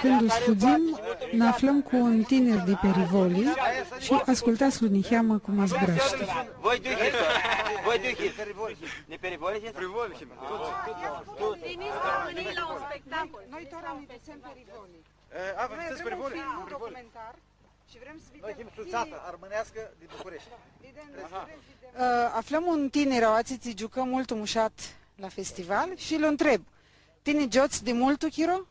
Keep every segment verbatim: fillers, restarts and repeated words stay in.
Cãndu s-fudzim, nã aflãm cu un tinir di Perivoli shi ascultats niheamã cum zburashti. Voi di iu hits? Voi di iu hits? Di Perivoli hits? Perivoli hits. Viniți românii la un spectacol. Noi tora ne ducem Perivoli. E, a, vă sunteți Perivoli? Noi avem un film documentar și vrem să vedem. Noi him sutsata armãneascã di Bucureshti. Aha. Ã, aflãm un tinir aoatsi tsi giucã multu mushat la festival shi lu ntreb: Tini giots di multu chiro?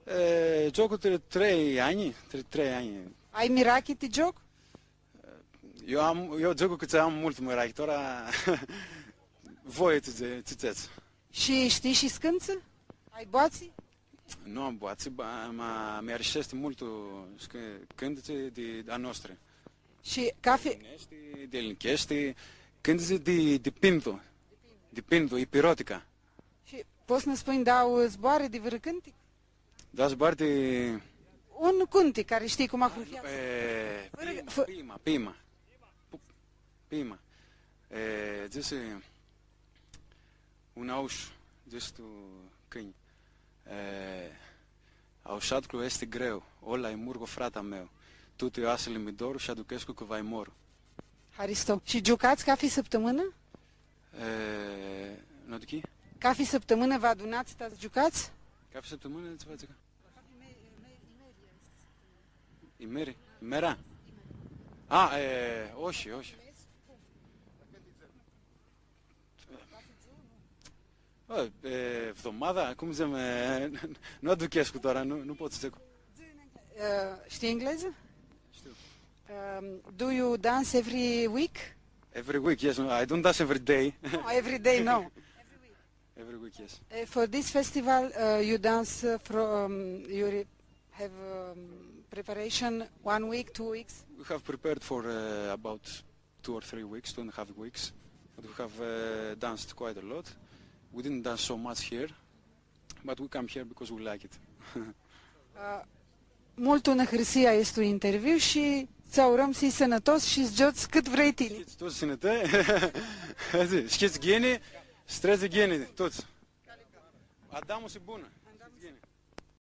E, giocu tri, trei anj, tri, trei anj. Ai mirachi ti gioc? Eu am, eu giocu cã am multu mirachi, tora voi tsi dze-, tsi dzãts. Shi shtii shi s-cãntsã? Ai boatsi? Nu am boatsi, ba, ma, mi-ariseashti multu s-cã-, cãntitsi di a nostri. Shi cafi- Di elinicheshti, di elinicheshti, cãntitsi di, di Pindu, di Pindu, ipirotica. Shi pots s-nã spunj dauã zboarã di vãrã cãntic? Dauã zboarã di... Un cãntic cari shtii cum ahurheascã. E, vãrã, poima, fã- poima, poima. Pu-, poima. E, dzãsi, un aush, dzãsi tu cãnj. E, aushatlu easti greu, ola i murgu, frata meu. Tuti oasili mi doru shi aduchescu cã va moru. Haristo. Shi giucats cafi sãptãmãnã? E, nu aduchi? Cafi sãptãmãnã vã adunats ta s-giucats? Cafi sãptãmãnã tsi va dzãcã? Imeri? Imera? A, e, oshi, oshi. Ã, e, vdomada, cum dzãtsem, e, nu aduchescu tora, nu, nu pot s-dzãc. Ã, shtii englezã? Shtiu. Um, do you dance every week? Every week, yes. No, I don't dance every day. No, every day, no. Every week, yes. Uh, for this festival, uh, you dance, uh, from, you re-, have, um, preparation one week, two weeks? We have prepared for, uh, about two or three weeks, two and a half weeks. But we have, uh, danced quite a lot. We didn't dance so much here, but we come here because we like it. Uh, multu nã hãrsii aestu interviu shi tsã aurãm s-hii sãnãtos shi s-giots cãt vrei tini. S-hits tuts sãnãtã-, s-hits ghini, s-tretsi ghini tuts. Adamusi bunã.